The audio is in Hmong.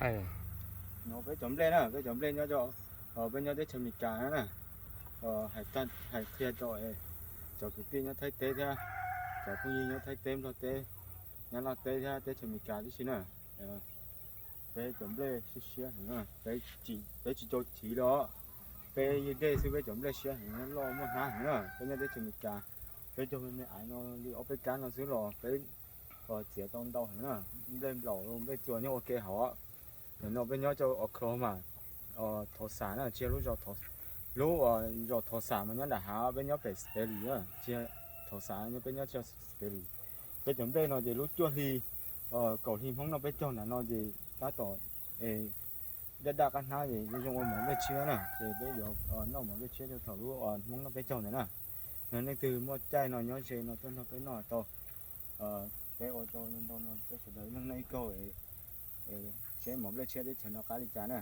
No peb cov nplej na, peb cov nplej nyob, peb nyob teb chaws Amelikas na. Hais qhia rau cov kwv tij nyob Thaib teb thiab cov phooj ywg nyob Thaib teb, Nplog teb, Nyab Laj teb thiab teb chaws Amelikas tib si na. Peb cov nplej siab siab heev na, peb tsis tau chiv los, peb yog dej xwb peb cov nplej siab heev, loj muaj hnab heev na. Peb nyob teb chaws Amelikas, peb cog me me aiv no li ob peb kab no xwb los peb txiav tau ntau heev na. Nplej nplaum nplej txua nyob ua ke hauv. Nim no peb nyob rau Oklahoma, Tulsa na, tsis yog lub zos, lub zos Tulsa mas nyob nram hav, peb nyob pem Staley na, tsis yog Tulsa, peb nyob tsis yog Staley. Peb cov nplej no ces lub cuaj hli, kaum hli Hmoob noj peb caug nram no ces tab tom daj daj qab hnab ces zoo zoo ua mov nplej tshiab na, ces peb yuav noj mov nplej tshiab rau thaum lub Hmoob noj peb caug ntawd na. No leej twg muaj caij no nyob ze no tuaj nrog peb noj tau. Peb ua tau ntau no peb sawv daws ib leeg noj ib kaug, seb mov nplej tshiab teb chaws no qab li cas na.